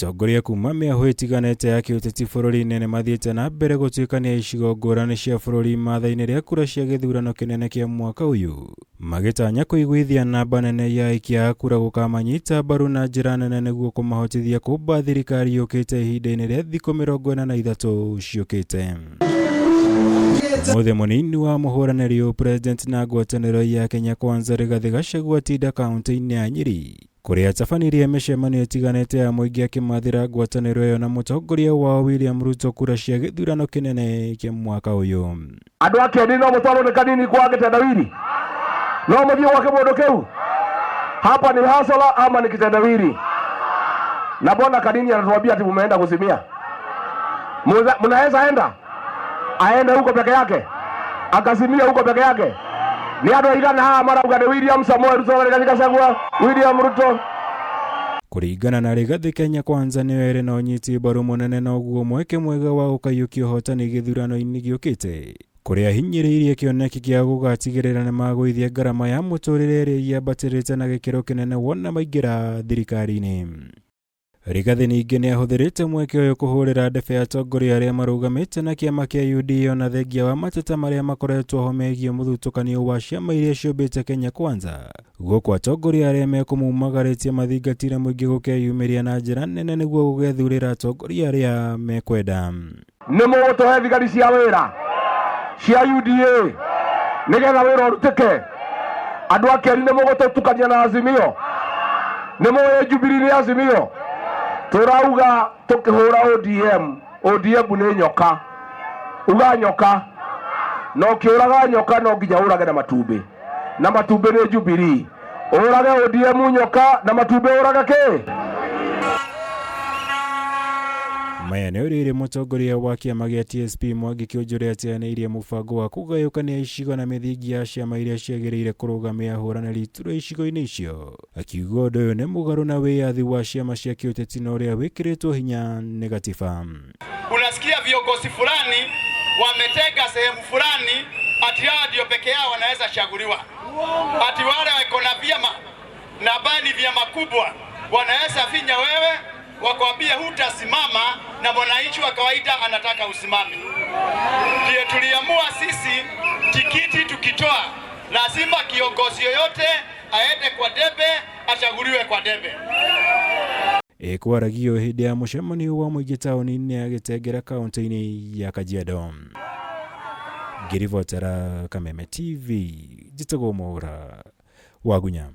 Atongoria kuma mĩahũ ĩtiganĩte ya kĩũteti bũrũri-inĩ nĩ mathiĩte na mbere gũtuĩkania icigo ngũrani cia bũrũri imatha-inĩ rĩa kura cia gĩthurano kĩnene kĩa mwaka ũyũ, magĩtanya kũiguithia namba nene ya aikia a kura gũkamanyita mbaru na njĩra nene nĩguo kũmahotithia kũmba thirikari yũkĩte ihinda-inĩ rĩa thikũ 43 ciũkĩte. Ũmũthĩ mũnini wa mũhũranĩri ũpresident na ngwatanĩro ya Kenya Kwanza Rigathĩ Gachagua atinda kaunti-inĩ ya Nyeri kũrĩa atabanirie mĩcemanio ĩtiganĩte ya mũingĩ akĩmathĩra ngwatanĩro ĩyo na mũtongoria wao William Ruto kura cia gĩthurano kĩnene kĩa mwaka ũyũ. Andũ a Kĩeni no mũtwarwo nĩ kanini kwa gĩtendawiri? No mũthiĩ gwake mũndũ kĩu? Hapa ni hasola ama ni kitendawili? Na mbona kanini anatuambia ati mumeenda kuzimia? Mnaweza enda? Aende huko peke yake? Akazimia huko peke yake? Ni andũ aigana haha marauga nĩ William Samoei Ruto na Rigathi Gachagua? William Ruto. Kũringana na Rigathi, Kenya Kwanza nĩyo ĩrĩ na ũnyiti mbaru mũnene na ũguo mweke mwega wa gũkaiyũkia ũhotani gĩthurano-inĩ gĩũkĩte, kũrĩa ahinyĩrĩirie kĩoneki gĩa gũgatigĩrĩra nĩmagũithia ngarama ya mũtũrĩre ĩrĩa yambatĩrĩte na gĩkĩro kĩnene wona maingĩra thirikari-inĩ. Rigathi ningĩ nĩ ahũthĩrĩte mweke ũyũ kũhũrĩra ndebe atongoria arĩa marũgamĩte na kĩama kĩa UDA ona thengia wa mateta marĩa makoretwo ho megiĩ mũthutũkanio wa ciama iria ciũmbĩte Kenya Kwanza. Gũkũ atongoria arĩa mekũmumagarĩtie mathingatire mũingĩ gũkeyumĩria na njĩra nene nĩguo gũgethurĩra atongoria arĩa mekwenda. Nĩ mũgũtũhe thigari cia wĩra cia UDA nĩgetha wĩra ũrutĩke. Andũ a Kĩeni nĩ mũgũtũtukania na Azimio? Nĩ mũĩ Jubilee nĩ Azimio? Tũrauga tũkĩhũra ODM, ODM nĩ nyoka. Uga nyoka. Na ũkĩũraga nyoka no nginya ũrage na matumbĩ. Na matumbĩ nĩ Jubilee. Ũrage ODM nyoka na matumbĩ ũrage kĩ? Maya nĩ ũrĩrĩ mũtongoria wa kĩama gĩa TSP Mwangi Kĩũnjũre ateanĩirie mũbango wa kũgayũkania icigo na mĩthingi ya ciama iria ciagĩrĩire kũrũgamia ahũranĩri iturwa icigo-inĩ icio, akiuga ũndũ ũyũ nĩ mũgarũ na wĩyathi wa ciama cia kĩũteti na ũrĩa wĩkĩrĩtwo hinya nĩ gatiba. Unasikia viongozi fulani wametenga sehemu fulani ati hao ndio peke yao wanaweza chaguliwa, ati wale wako na vyama na ambaye ni vyama kubwa wanaweza finya wewe wakwambie hutasimama, na mwananchi wa kawaida anataka usimame. Ndiye tuliamua sisi tikiti tukitoa lazima kiongozi yoyote aende kwa debe, achaguliwe kwa debe. Ĩkwaragio hĩndĩ ya mũcemanio wa mũingĩ taũni-inĩ ya Gĩtengera kaunti-inĩ ya Kajiado. Ngĩribotera Kameme TV, njĩtagwo Mwaũra Wagunya.